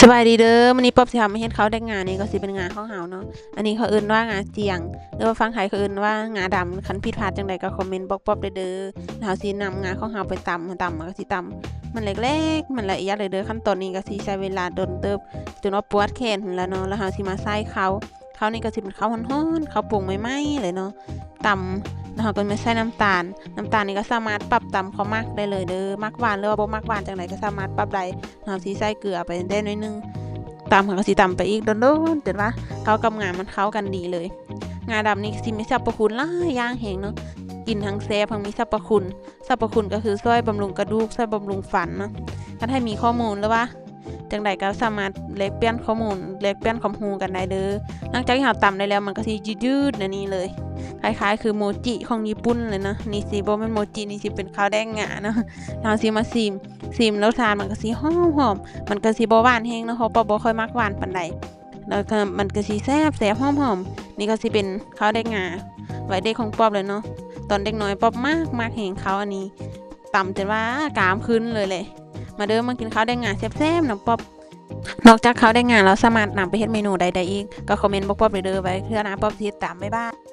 ສະບາຍດີເດີ ມື້ນີ້ປອບຊິພາມາເຮັດເຂົ້າແດກງາ ນີ້ກໍຊິເປັນງາຂອງເຮົາເນາະ. ອັນນີ້ເຂົາເອີ້ນວ່າງາຈຽງ ຫຼືວ່າຝັ່ງໄທເຂົາເອີ້ນວ່າງາດຳ. ຄັນຜິດພາດຈັ່ງໃດກໍຄອມເມັນບອກປອບໄດ້ເດີ. ແລ້ວເຮົາຊິນຳງາຂອງເຮົາໄປຕຳ ຕຳມັນກໍຊິຕຳ ມັນແຫຼກໆ ມັນລະອຽດເລີຍເດີ. ຂັ້ນຕອນນີ້ກໍຊິໃຊ້ເວລາດົນເຕີບ ຈົນວ່າປວດແຂນຫັ້ນລະເນາະ. ແລ້ວເຮົາຊິມາໃສ່ເຂົ້າ ເຂົ້ານີ້ກໍຊິເປັນເຂົ້າຮ້ອນໆ ເຂົ້າປຸງໃໝ່ໆ ເລີຍເນາະ. ຕຳ ແລ້ວເຮົາກໍມາໃສ່ນ້ຳຕານ. ນ້ຳຕານນີ້ກໍສາມາດປັບຕາມຄວາມມັກໄດ້ເລີຍເດີ ມັກຫວານ ຫຼືວ່າບໍ່ມັກຫວານຈັ່ງໃດກໍສາມາດປັບໄດ້. ເຮົາຊິໃສ່ເກືອໄປໄດ້ໜ້ອຍໜຶ່ງ. ຕຳ ເຮົາກໍຊິຕຳໄປອີກດົນໆ ຈົນວ່າເຂົ້າກັບງາມັນເຂົ້າກັນດີເລີຍ. ງາດຳນີ້ຊິມີສັບພະຄຸນຫຼາຍຢ່າງແຮງເນາະ ກິນທັງແຊບ ທັງມີສັບພະຄຸນ. ສັບພະຄຸນກໍຄືຊ່ວຍບຳລຸງກະດູກ ຊ່ວຍບຳລຸງຟັນເນາະ. ຄັນໃຜມີຂໍ້ມູນ ຫຼືວ່າ ຈັ່ງໃດກໍສາມາດແລກປ່ຽນຂໍ້ມູນ ແລກປ່ຽນຄວາມຮູ້ກັນໄດ້ເດີ. ຫຼັງຈາກທີ່ເຮົາຕຳໄດ້ແລ້ວ ມັນກໍຊິຍືດໆ ແນວນີ້ເລີຍ ຄ້າຍໆ ຄືໂມຈິຂອງຍີ່ປຸ່ນເລີຍເນາະ. ນີ້ຊິບໍ່ແມ່ນໂມຈິ ນີ້ຊິເປັນເຂົ້າແດກງາເນາະ. ເຮົາຊິມາຊີມ ຊີມລົດຊາດ ມັນກໍຊິຫອມໆ ມັນກໍຊິບໍ່ຫວານແຮງເນາະ ເພາະປອບບໍ່ຄ່ອຍມັກຫວານປານໃດ. ແລ້ວກໍມັນກໍຊິແຊບໆ ຫອມໆ. ນີ້ກໍຊິເປັນເຂົ້າແດກງາໄວ້ເດັກຂອງປອບເລີຍເນາະ. ຕອນເດັກນ້ອຍປອບມັກ ມັກແຮງເຂົ້າອັນນີ້ ຕຳຈົນວ່າກ້າມຂຶ້ນເລີຍແຫຼະ. ມາເດີ ມາກິນເຂົ້າແດກງາແຊບໆ ນຳປອບ. ນອກຈາກເຂົ້າແດກງາແລ້ວ ສາມາດນຳໄປເຮັດເມນູໃດໄດ້ອີກ ກໍຄອມເມັນບອກປອບໄດ້ເດີ. ໄວ້ເທື່ອໜ້າປອບຊິເຮັດຕາມ. ບາຍບາຍ.